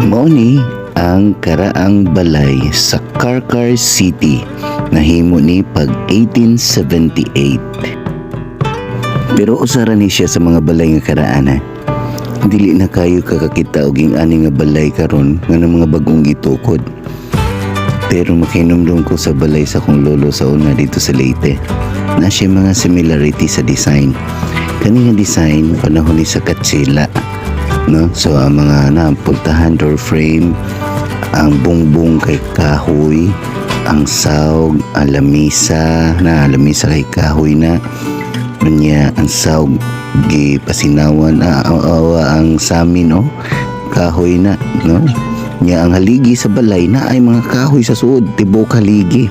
Mao ni ang karaang balay sa Carcar City. Nahimo ni pag 1878. Pero usa ra ni siya sa mga balay nga karaan ha. Dili na kayo kakakita og ani nga balay karon nga ng mga bagong gitukod. Pero makinomdom ko sa balay sa akong lolo sa una dito sa Leyte. Na siya mga similarity sa design. Kani nga design panahon ni sa Katsila. No? So ang mga na pultahan, door frame, ang bungbong kay kahoy, ang sawg, ang lamisa, na lamisa kay kahoy na. Unya ang sawg gipasinawan, ang samin, no, kahoy na, no. Nya ang haligi sa balay na ay mga kahoy sa suod, tibok haligi.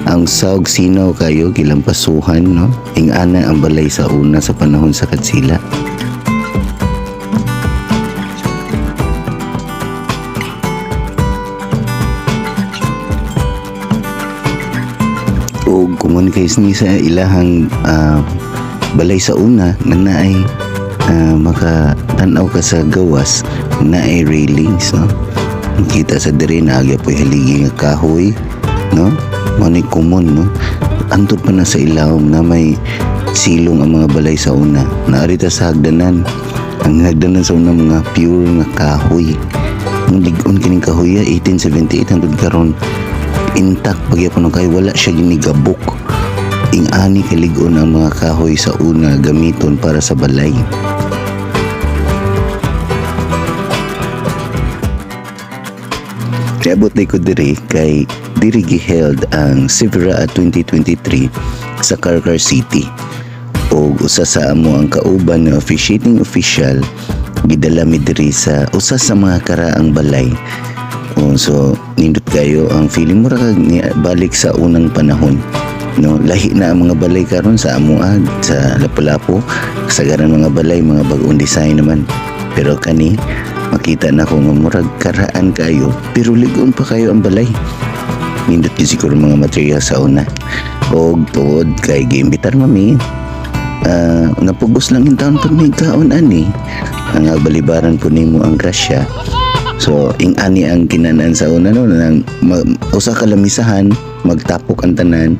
Ang sawg sinaw kayo gilampasuhan, no. Ingana ang balay sa una sa panahon sa Katsila. Ug common case ni sa ilahang balay sa una nga naay makatan-aw ka sa gawas, naay railings, no. Kita sa diri na agya po'y haligi nga kahoy, no. Mao ni common, no. Antod pa na sa ilawom na may silong ang mga balay sa una. Naarita sa hagdanan. Ang hagdanan sa una mga pure nga kahoy. Ang lig-on kining kahoy 1878 hangtod karon intact pagyapon kay wala siya ginigabok. Ing-ani kalig-on ang mga kahoy sa una gamiton para sa balay. Niabot na ko diri kay diri giheld ang Sivera 2023 sa Carcar City. Og usa sa amo ang kauban nga officiating official gidala mi diri sa usa sa mga karaang balay. Oh, so nindot kayo ang feeling mo ra kag balik sa unang panahon. No, lahi na ang mga balay karon sa amoa sa Lapu-Lapu, kasagaran mga balay mga bag-ong design naman. Pero kani makita na ko nga murag karaan kayo pero lig-on pa kayo ang balay. Nindot gyud siguro mga material sa una. Og tuod kay giimbitar mami, napugos lang yung taon pag may kaon ani. Ang balibaran po nimo ang grasya. So, ing ani ang kinanan sa una, no, nang usa ka lamisahan, magtapok ang tanan.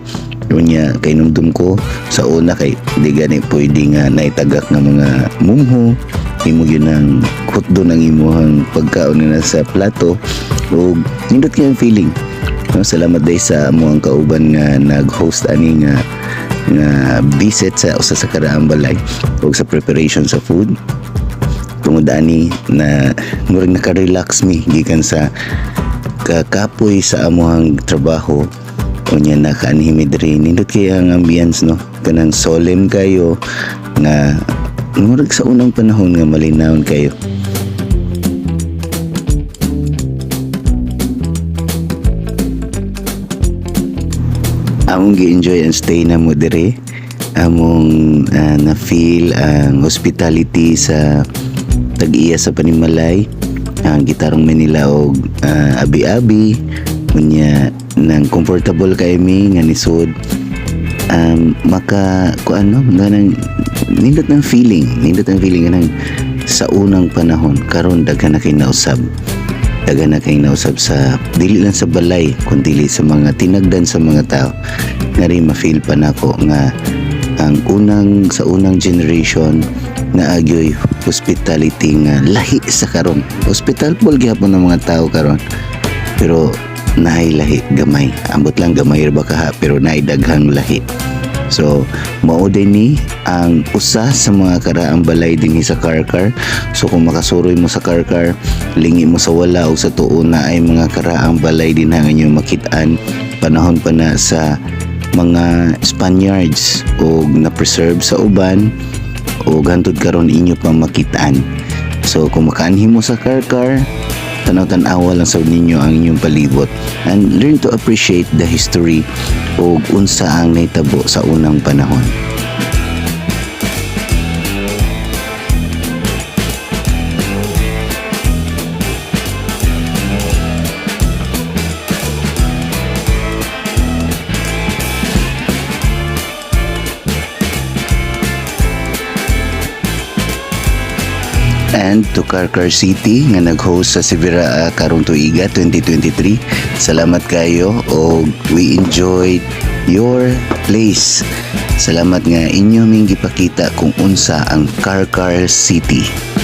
Unya kay numdum ko sa una kay di gani pwede nga naitagak nga mga mungho, imo gyud ang hutdo ng imuhang pagkaon nga nasa plato ug nindot kay ang feeling. No, salamat day sa amo ang kauban nga nag-host ani nga nga visit sa usa sa karaang balay ug sa preparation sa food. Tungod ani na murag naka-relax mi gikan sa kakapoy sa amuhang trabaho. Unya nakaanhi mi diri, nindot kay ang ambience, no, kanang solemn kayo nga murag sa unang panahon nga malinawon kayo. Among gi-enjoy ang stay na mo diri, among na-feel ang hospitality sa tag-iya sa panimalay. Ang gitarong Manila og abi-abi. Unya nang comfortable kay mi nga nisod maka kuan, no, ganang nindot ng feeling, nindot ang feeling ganang sa unang panahon. Karon daghan na kay nausab, daghan na kay nausab sa dili lang sa balay kundi sa mga tinagdan sa mga tao nga rin ma-feel pa nako nga ang unang sa unang generation na agyoy hospitality nga lahi sa karon. Hospitable gihapon ng mga tao karon pero naay lahi gamay. Ambot lang gamay ra ba kaha pero naay daghang lahi. So mao din ni ang usa sa mga karaang balay dinhi sa Carcar. So kung makasuroy mo sa Carcar, lingi mo sa wala o sa tuo na ay mga karaang balay din nga inyo makitaan. Panahon pa na sa mga Spaniards o na-preserve sa uban o hantod karon inyo pang makitaan. So kung makaanhi mo sa Carcar, tanaw-tanawa lang sa ninyo ang inyong palibot and learn to appreciate the history o unsa ang nahitabo sa unang panahon. And to Carcar City nga nag-host sa Severa karong tuiga 2023. Salamat kayo og we enjoyed your place. Salamat nga inyo ming gipakita kung unsa ang Carcar City.